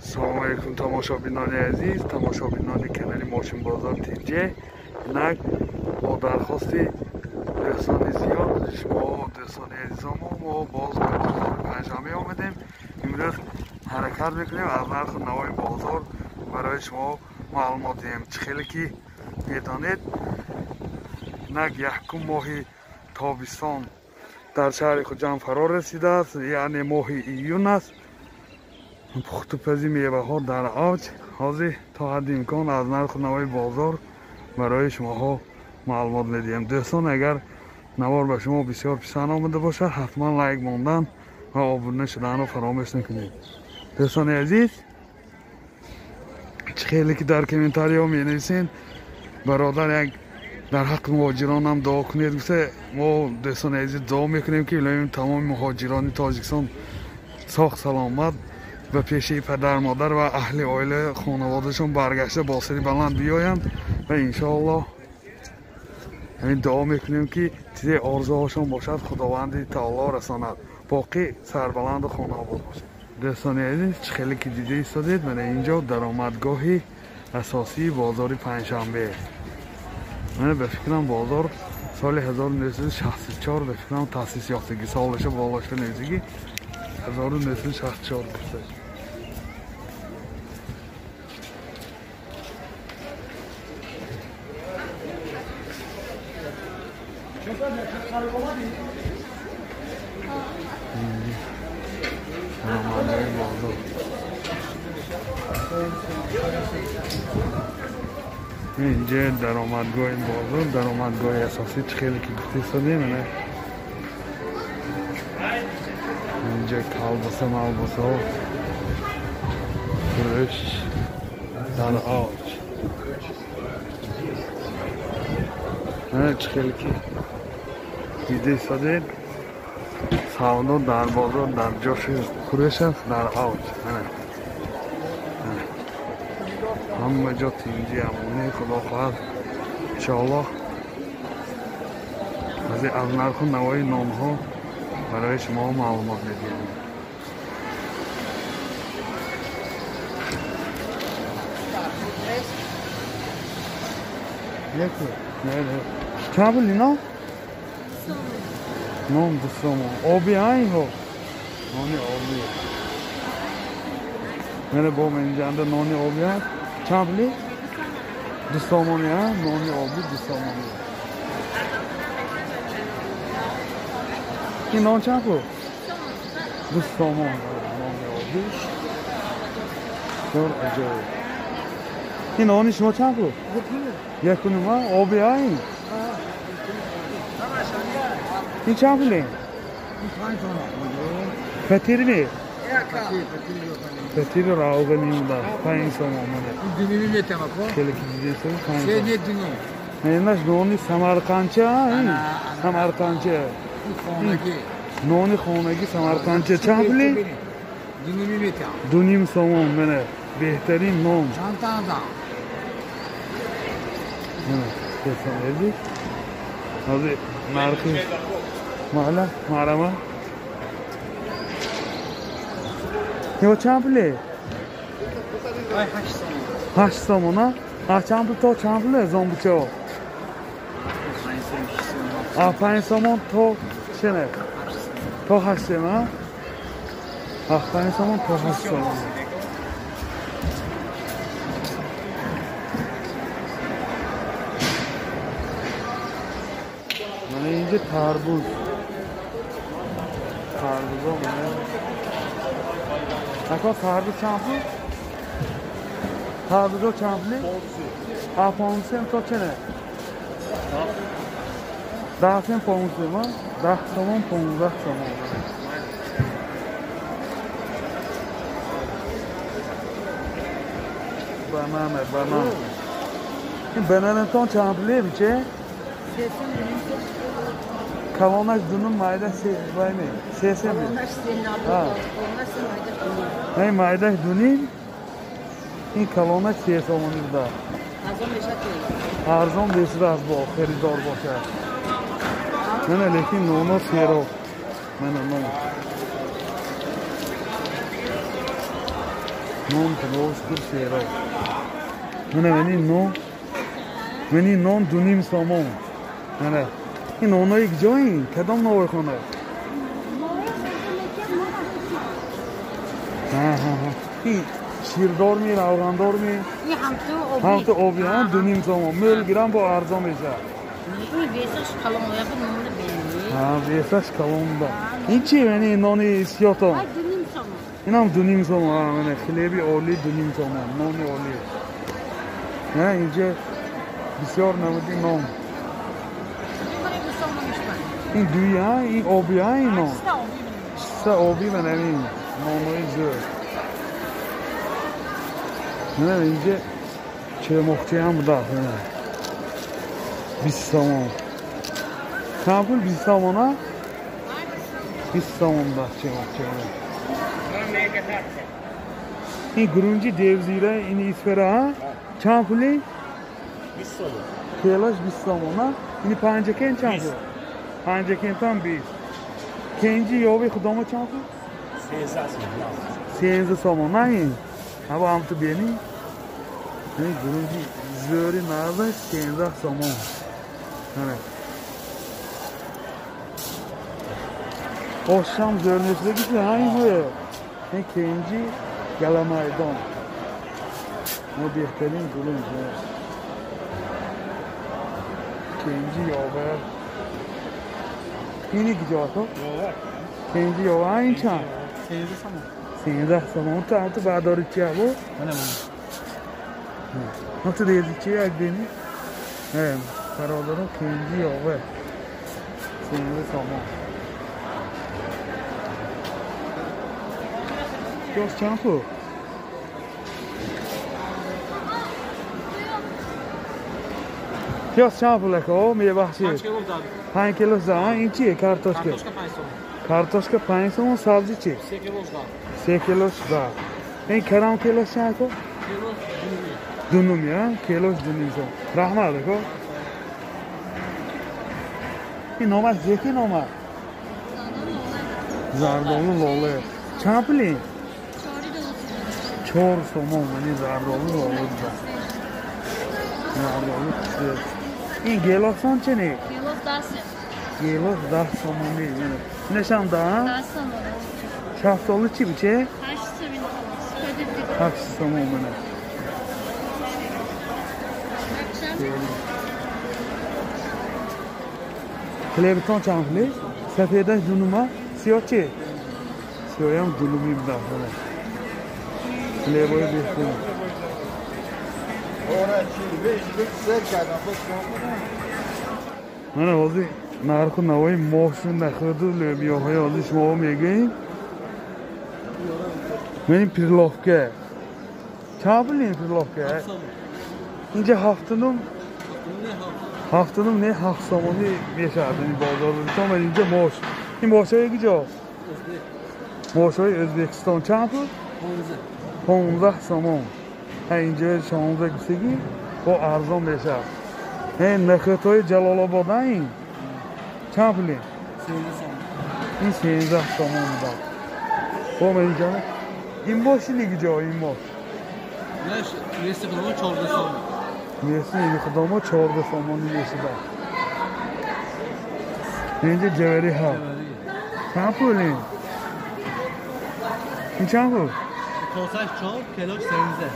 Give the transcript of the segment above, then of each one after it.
Салом алейкум тамошобинони азиз, тамошобинони канали Мошин Бозор ТЖ. Инак бо дархости дӯстони зиёд, шумо дӯстони азизомо, мо боз ба бозори Панҷшанбе омадем. Имрӯз ҳаракат мекунем аз нарху навои бозор барои шумо маълумот диҳем. Чӣ хеле ки медонед, инак якум моҳи тобистон дар шаҳри Хуҷанд фаро расидааст, яъне моҳи июн аст. Пухтупази меваҳо дар авҷ. Ҳозир то ҳадди имкон аз нарху навои бозор барои шумоҳо маълумот медиҳем. Дӯстон, агар навор ба шумо бисёр писанд омада бошад, ҳатман лайк мондан ва обуна шуданро фаромӯш накунед. Дӯстони азиз, чӣ хеле ки дар комментариҳо менависед, бародар, як дар ҳаққи муҳоҷиронам дуо кунед гуфта, мо дӯстони азиз дуо мекунем, ки илоҳим тамоми муҳоҷирони Тоҷикистон соғ саломат ба пеши падар модар ва аҳли оила хонаводашон баргашта бо сари баланд биёянд ва иншоаллоҳ ҳамин дуо мекунем, ки чизе орзуҳошон бошад, Худованди таоло расонад, боқӣ сарбаланду хонаобод бошад. Дӯстони азиз, чӣ хеле ки дида истодед, мана инҷо даромадгоҳи асосии бозори Панҷшанбе. Мана ба фикрам бозор соли 1964 ба фикрам таъсис ёфтагӣ, солаша болошта нависагӣ 1964 гуфта. Инҷа даромадгоҳи бозор, даромадгоҳи асосӣ, чӣ хеле ки гуфта истодем, мана инҷа колбаса, малбасаҳо, фурӯш дар авҷ. Мана чӣ хеле ки дида истодед, савдо дар бозор дар ҷоши фурӯш аст, дар авҷ. Мана ҳама ҷо тинҷи амонӣ, худо хоҳад иншоаллоҳ. Аз нарху навои нонҳо барои шумо маълумот медиҳем. Чанд пул ино? Нон 2 сомон. Оби инҳо? Нони оби. Мана бо инҷанда нони оби ҳаст. Чанд пули? 2 сомони, нони оби 2 сомони. Ин нон чанд пул? 2 сомон нони оби. Бисёр аҷоиб. Ин нони шумо чанд пул? 1.5. Оби ин? Ин чанд пуле? Фатир ми? Фатир равғани буда 5 сомон. Хеле ки дидед, 5 сомон. Инаш нони самарқандча, самарқандча. Нони хонагӣ самарқандча чанд пули? 2.5 сомон. Мана беҳтарин нон. Ҳозир нархи маҳалла маърама. Ё чанд пуле? 8 сомон. Чанд пул то чанд пуле зомбучаҳо? 5 сомон то чене? То 8 сом, 5 сомон то 8 сомон. Мана инҷа тарбуз. Тарбузо мана. Ака, тарбуз чанд пул? Тарбузо чанд пули? 5 сом то чене? 10 сом 15 сом, 10 сомон 15 сомон. Банана, банан. Ин бананатон чанд пуле биче? Калонаш 2.5, майдаш 3 сом. Не, майдаш 2.5, ин калонаш 3 сомонӣ буда. Арзон бешуда аст, бо харидор бошад. Мана лекин ноно серо. Мана нон. Нон худо шукр сероб. Мана мани нон. Мани нон 2.5 сомон. Мана. Ин нонҳои куҷоин? Кадом новойхона? Ин ширдор ми, равғандор ми? Ҳамту оби, 2.5 сомон. Мӯл гирам бо арзон мешавад. Весаш калон буда. Ин чи? Мани нони сиёҳтон? Инам 2.5 сомон. Мана хлеби олӣ 2.5 сомон. Нони олӣ. Инҷа бисёр намуди нон. Ин дуи, ин оби, ин нон. Чиста оби, мана ин нонҳои зӯр. Мана инҷа чемоқчиам будааст. 20 сомон. Чанд пул? 20 сомон, а? 20 сомон будааст чемоқчи. Ин гурунҷи девзира, ин исфера, чанд пули? 20 сомон. Келаш 20 сомон, а? Ини панҷакен чанд пул? Панҷакентам 20. Кенҷи ёви худомо чанд пул? 13 сомон. 13 сомон, на ин? Ҳаво ҳамту бени? Ин гурунҷи зӯри нарзаш 13 сомон. Ошам зӯр несидагиси ҳамин ҳое. Ин кенҷи галамайдон. Мо беҳтарин гурунҷ. Кенҷи ёва. Ини куҷо то? Кенҷи ёва ин чанд? 13 сомон. 13 сомон. Ту ҳамту бардори чи ҳаво? Ҳамту рези чи як бени? Бародаро кенҷи ёва. 13 сомон. Пиёз чанд пул? Пиёз чанд пул ака? Мебахшед. 5 кило за. Ин чие? Картошка. Картошка 5 сомон. Картошка 5 сомон, сабзи чи? 3 кило за. 3 кило за. Ин карам кило чанд ака? Кило 2.5, а? Килош 2.5 сомон. Раҳмат ака. Ин номаш яки номаш? Зардолу лола. Чанд пул ин? 4 сомон. Мани зардолу лола буда. Зардолу хушбӯй. Ин гелосон чи не? Гелос 10. Гелос 10 сомонӣ. Инашам да? 10 сомон. Шафтолу чи биче? 8 сомон. 8 сомон мана. Хлебтон чанд пул? Сафедаш дунума, сиёҳ чи? Сиёҳам дунумӣ буда. Хлебои беҳтарин. Мана ҳозир нарху навои мошу нахӯрду лӯбиёҳои ҳозир шумо мегӯем. Ман пирловка. Чанд пул ин пирловка? Инҷа 7.5 не 7 сомонӣ мешавад ин бозор. Ман инҷа мош. Ин мошҳои куҷо? Мошҳои Ӯзбекистон. Чанд пул? 15 сомон. Инҷа 16 гуфтагӣ бо арзон мешавад. Ин нахӯдҳои Ҷалолобод ин чанд пул ин? Ин 13 сомон буда. Бо ман инҷа ин мош ини куҷо ин мош? Веси худомо 14 сомон. Веси худомо 14 сомонӣ мешавад. Инҷа ҷавари ҳа. Чанд пул ин? Ин чанд пул? Косаш 4, килош 13.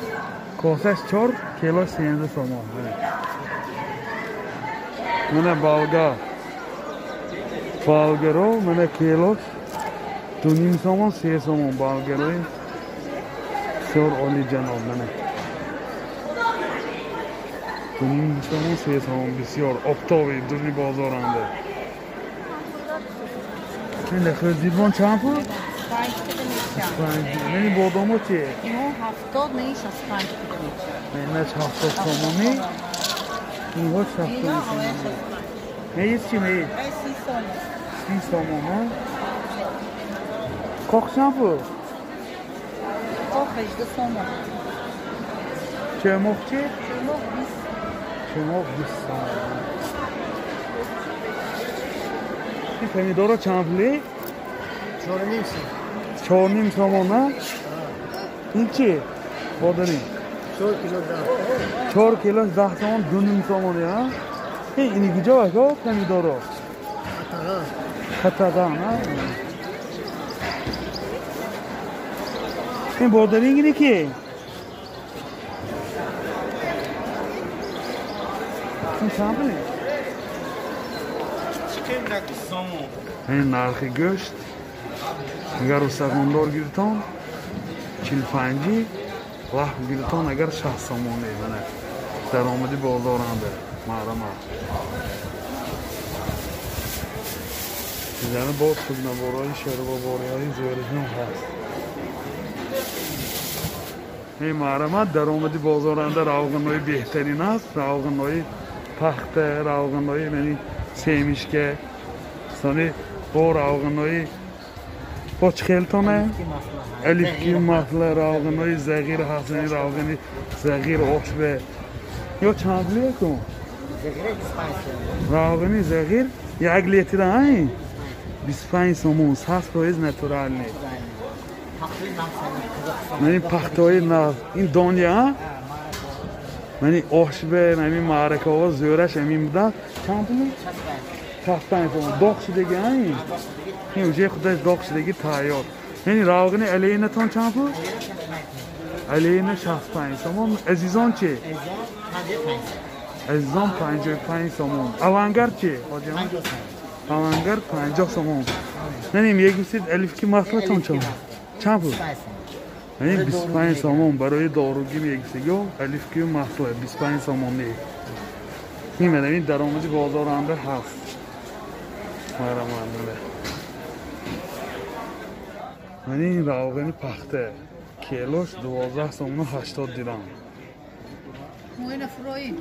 Косаш 4, килош 13 сомон. Мана балга. Балгаро, мана килош 2.5 сомон, 3 сомон балгарои бисёр олӣ ҷаноб мана. 2.5 сомон, 3 сомон бисёр оптови дуни бозоранда. Ин нахӯдзибон чанд пул? 5. Ин бодомо чи? Ино 70, не 65 кило. Ина 70 сомонӣ. Инҳо 60 сомонӣ. Мейиз чи мейиз? 30 сомон. 30 сомон, ҳа? Қоқ чанд пул? Қоқ 18 сомон. Чемоқ чи? Чемоқ 20. Чемоқ 20 сомон. Ин помидоро чанд пулӣ? 4.5 сом. 4.5 сомон, ҳа? Ин чи? Бодарин 4 кило 10. 4 кило 10 сомон, 2.5 сомон я. Ин куҷо ака помидоро? Хатаган. Хатаган, а? Ин бодарин ки? Ин чанд пул? Ин нархи гӯшт агар устахондор гиртон 45, лаҳм гиртон агар 60 сомонӣ. Мана даромади бозоранде маҳрама. Яъне боз худнабораи шербобориҳои зӯриҳам ҳаст. Ин маҳрама даромади бозоранда равғанои беҳтарин аст. Равғанои пахта, равғанои мани семишка, сони бо равғанои бо чӣ хелтоне? Алифки масла, равғанои зағир ҳаст, равғани зағир ошбе. Ё чанд пул кун? Равғани зағир 1 литр ай 25 сомон, 100% натурални. Мани пахтаҳои нав, ин доня, мани ошбе, мани маъракаҳо зӯраш ҳамин буда. Чанд пул? 65 сомон. Доғ шудаги ай? Ин уже худаш доғ шудаги тайёр. Яъне равғани алейнатон чанд пул? Алейна 65 сомон. Азизон чи? Азизон 55 сомон. Авангар чи? Авангар 50 сомон. Нанем мегӯсид алифки маслатон чанд? Чанд пул? Яъне 25 сомон барои доругӣ мегӯсид. Ё алифки масла 25 сомонӣ. Ин мана даромади бозоранда ҳаст. Марамандале. Мана ин равғани пахта килош 12 сомон 80 дирам. Моина фуроид.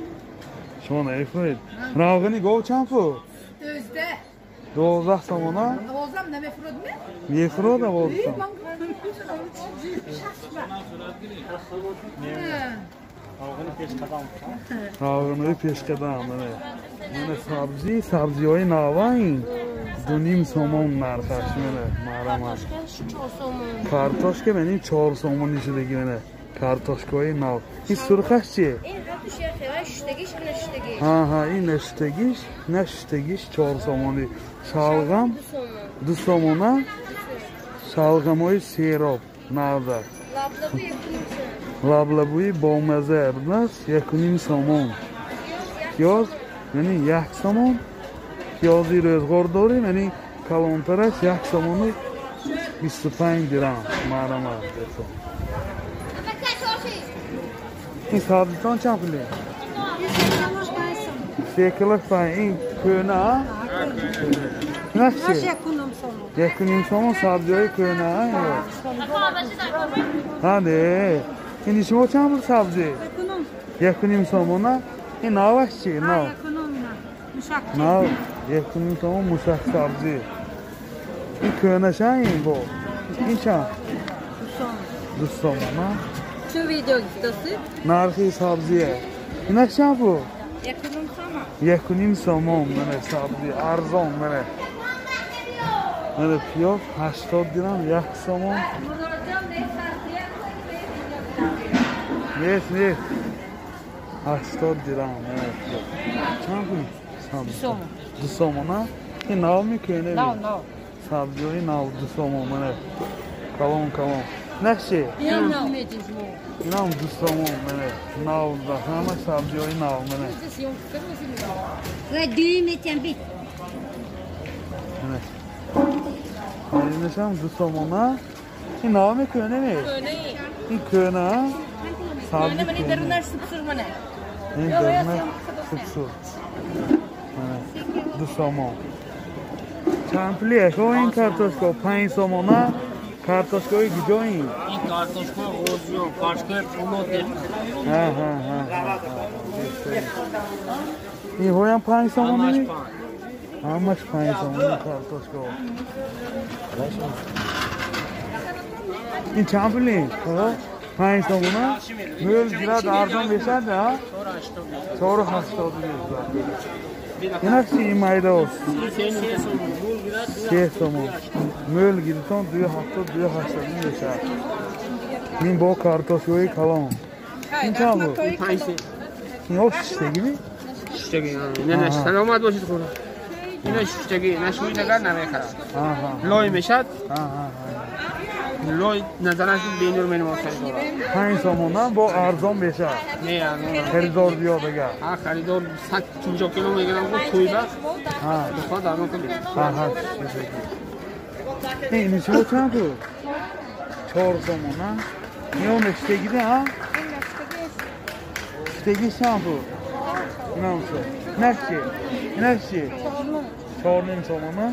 Шумо намефуроед? Равғани гов чанд пул? 12. 12 сомона? Овозам намефурод ме? Мефурод овозам. Равғанои пешқадам. Мана сабзӣ, сабзиҳои нава ин 2.5 сомон нархаш мана маҳрама. Картошка мана 4 сомонӣ шудаги мана картошкаҳои нав. Ин сурхаш чи? Ҳа ҳа, ин наштагиш, наштагиш 4 сомонӣ. Шалғам 2 сомона. Шалғамҳои сероб навда. Лаблабуи бомаза будааст 1.5 сомон. Пиёз яъне 1 сомон. Пиёзи рӯзғор дорем, яъне калонтараш 1 сомону 25 дирам. Маҳрама. Ин сабзитон чанд пуле? 3 килош 5. Ин кӯна? Инаш чи? 1.5 сомон сабзиҳои кӯна. Ҳа не. Ин шумо чанд пул сабзӣ? 1.5 сомона. Ин наваш чи? Нав. Нав 1.5 сомон мушак сабзӣ. Ин кӯнаша ин бо? Ин чанд? 2 сомона. Чӣ видео гуфтасӣ? Нархи сабзие. Инаш чанд пул? 1.5 сомон. 1.5 сомон мана сабзӣ арзон мана. Мана пиёз 80 дирам 1 сомон. Нест, нест. 80 дирам мана пиёз. Чанд пул? 2 сомон. 2 сомона? Ин нав мекунед? Нав, нав. Сабзиҳои нав 2 сомон мана. Калон калон. Нақши? Инам 2 сомон мана. Нав да ҳама сабзиҳои нав мана. Мана. Инашам 2 сомона. Ин нав мекунед? Ин кӯна? Сабзи кӯна. Ин дарунаш супсур. Мана 2 сомон. Чанд пули ака ин картошка? 5 сомона. Картошкаҳои куҷо ин? Ин картошка Ғозиё, картошкаи Пулод. Ҳа ҳа ҳа. Инҳоям 5 сомонӣ? Ҳамаш 5 сомонӣ картошкаҳо. Ин чанд пули? 5 сомона? Мӯл гирад арзон мешавад, ҳа? 4.80 мешавад. Инаш чи ин майдаост? 3 сомон. Мӯл гиритон 270 280 мешавад. Ин бо картошкаи калон. Ин чанд буд? Ин шиштагӣ ми? Шиштагӣ. Не, саломат бошед худо. Ина шиштагӣ, нашӯидагар намехарад. Лой мешад. Лой назараш бенур менамояд харидор. 5 сомона бо арзон мешавад. Не, арзон. Харидор биёд агар. Ҳа, харидор 150 кило мегирам, гуфт тӯйба. Ҳа. Бихоҳад арзон кунед. Ҳа, шиштагӣ. Ин чӣ чанд буд? 4 сомона. Ин шиштагӣ ҳа? Шиштагӣ чанд буд? Инам шуд. Инаш чӣ? Инаш чӣ? 4.5 сомона.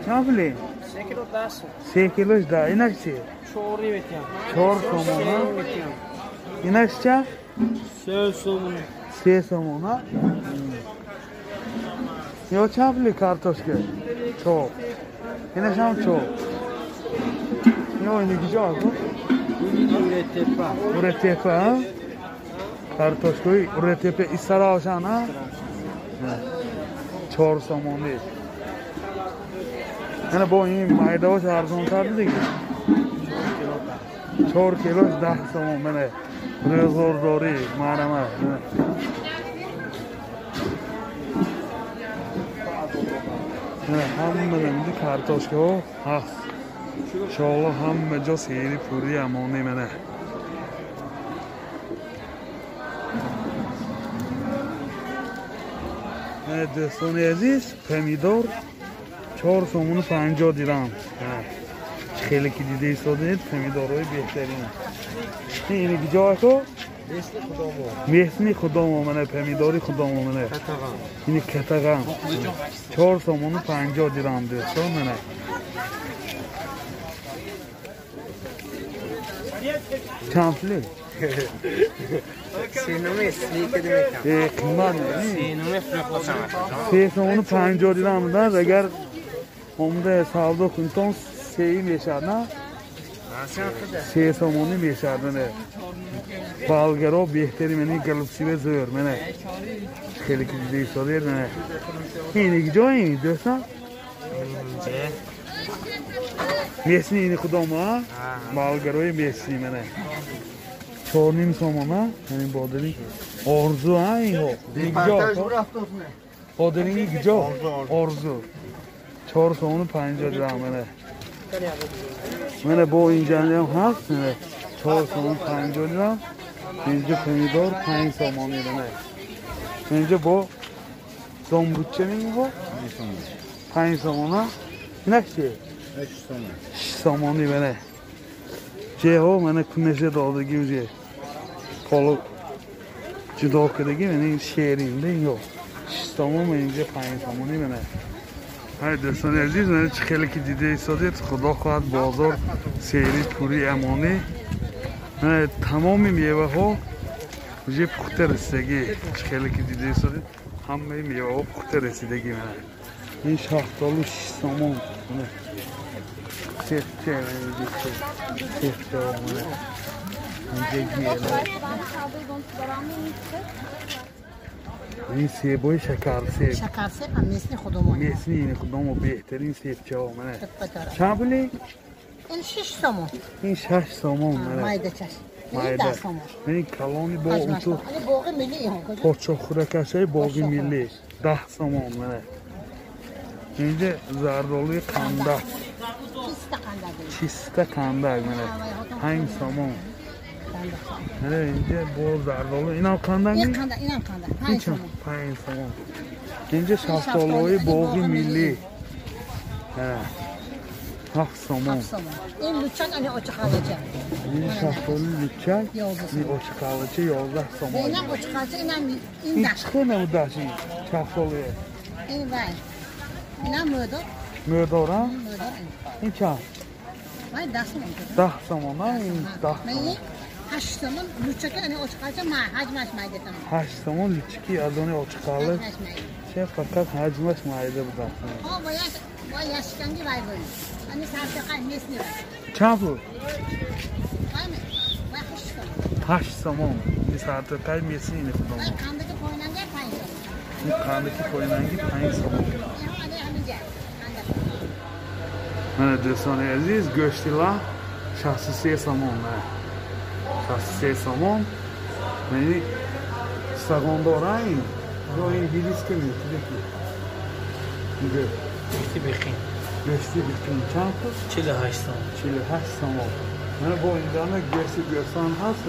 Чанд пулӣ? 3 кило 10 сом. 3 килош 10. Инаш чӣ? 4 метиям. 4 сомона. Инаш чӣ? 3 сомона. 3 сомона. Ё чанд пули картошка? 4. Инаш ҳам 4. Ё ин куҷо аст? Уретепа. Уретепа, ҳа? Картошкаи Уретепа Истаравшан, ҳа? 4 сомонӣ. Яъне бо ин майдаҳош арзонтар дига. 4 килош 10 сомон. Мана рӯзғордорӣ марама. Ҳама намуди картошкаҳо ҳаст. Иншоалло ҳама ҷо сери пурӣ амонӣ. Мана дӯстони азиз, помидор 4 сомону 50 дирам. Хеле ки дида истодед, помидорҳои беҳтарин. Ин куҷо аст? Меҳсни худомо. Мана помидори худомо. Мана ин катаган 4 сомону 50 дирам дӯстон. Мана чанд пуле? Қимат не? 3 сомону 50 дирам буданд. Агар омада савдо кунтон 3 мешавад, на? 3 сомонӣ мешавад. Мана балгаро беҳтари, мана галупсиве зӯр. Мана хеле ки дида истодед. Мана ин куҷо ин дӯстон? Месни ини худомо, балгарои месни. Мана 4.5 сомона. Ҳамин бодиринг орзу, ҳа? Инҳо куҷо? Бодиринги куҷо? Орзу. 4 сомону 50 дирам. Мана мана бо инҷаам ҳаст. Мана 4 сомону 50 дирам. Инҷа помидор 5 сомонӣ. Мана инҷа бо зомбуча мегӯ 5 сомона. Инаш чӣ? 6 сомонӣ. Мана ҷеҳо мана кунеша додагӣ уже полу ҷудо кардагӣ. Мана ин шеринда ё 6 сомон, инҷа 5 сомонӣ. Мана ҳай дӯстони азиз, мана чӣ хеле ки дида истодед, худо хоҳад бозор сери пурӣ амонӣ. Мана тамоми меваҳо уже пухта расидагӣ. Чӣ хеле ки дида истодед, ҳамаи меваҳо пухта расидагӣ. Мана ин шафтолу 6 сомон. Мана сепча, сепча, мана инҷа гела. Ин себои шакарсеб. Шакарсеб ҳам месни худомо. Месни ини худомо беҳтарин себчаҳо. Мана чанд пулӣ? Ин 6 сомон. Ин 6 сомон. Мана майдачаш. Ин 10 сомон. Ин калони бо уту. Боғи миллӣ инҳо. Подшоҳхӯракашаи боғи миллӣ 10 сомон. Мана инҷа зардолуи қандак. Чиста қандак. Мана 5 сомон. Мана инҷа бо зардолу. Инам қандак? Ин қандак, инам қандак. 5 сомон. 5 сомон. Инҷа шафтолуи боғи миллӣ. 7 сомон. Ин лучак ани очиқалача. Ин шафтолуи лучак, ин очиқалача 11 сомон. Инам очиқалача, инам ин даш. Ин чӣ намудаш ин шафтолуе? Ин вай. Инам мӯдор. Мӯдор, ҳа? Мӯдор. Ин чанд? Вай 10 сомон. 10 сомон, ҳа? Ин 10 сомон. 8 сомон лучаки ани очиқалача, ҳаҷмаш майда тамом. 8 сомон лучаки аз они очиқала. Че фақат ҳаҷмаш майда буда. Ҳо, вай яшканги вай буд. Ани сарчақай месни вай. Чанд пул? Вай вай 8 сомон. 8 сомон. Ин сарчақай месни ини худомо. Вай қандаки поинанги 5 сомон. Ин қандаки поинанги 5 сомон. Ани ҳаминҷа қандак. Мана, дӯстони азиз, гӯшти лаҳм 63 сомон. 63 сомон. Яъни сагондора ин ё инглиски метидаки? Гӯшти бихин. Гӯшти бихин чанд пул? 48 сомон. 48 сомон. Мана, бо инҷана гӯшти гӯсон ҳаст.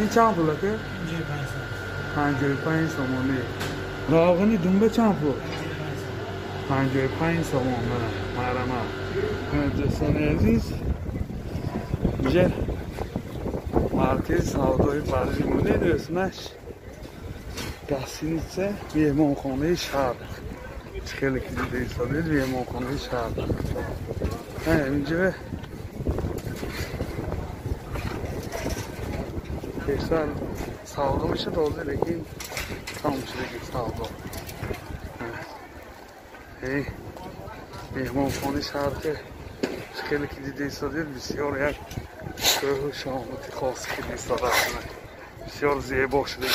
Ин чанд пул, ака? 55 сомон. 55 сомонӣ. Равғани думба чанд пул? 55 сомон. Мана, марҳамат. Дӯстони азиз, инҷа маркази савдои баржи монед, исмаш гостиница «Меҳмонхонаи Шарқ». Чӣ хеле ки дида истодед, «Меҳмонхонаи Шарқ». Инҷа бештар савдо мешад ҳозир, лекин там шудаги савдо. «Меҳмонхонаи Шарқи» хеле ки дида истодед, бисёр як кӯҳу шомоти хос кида истодааст, бисёр зебо шуда.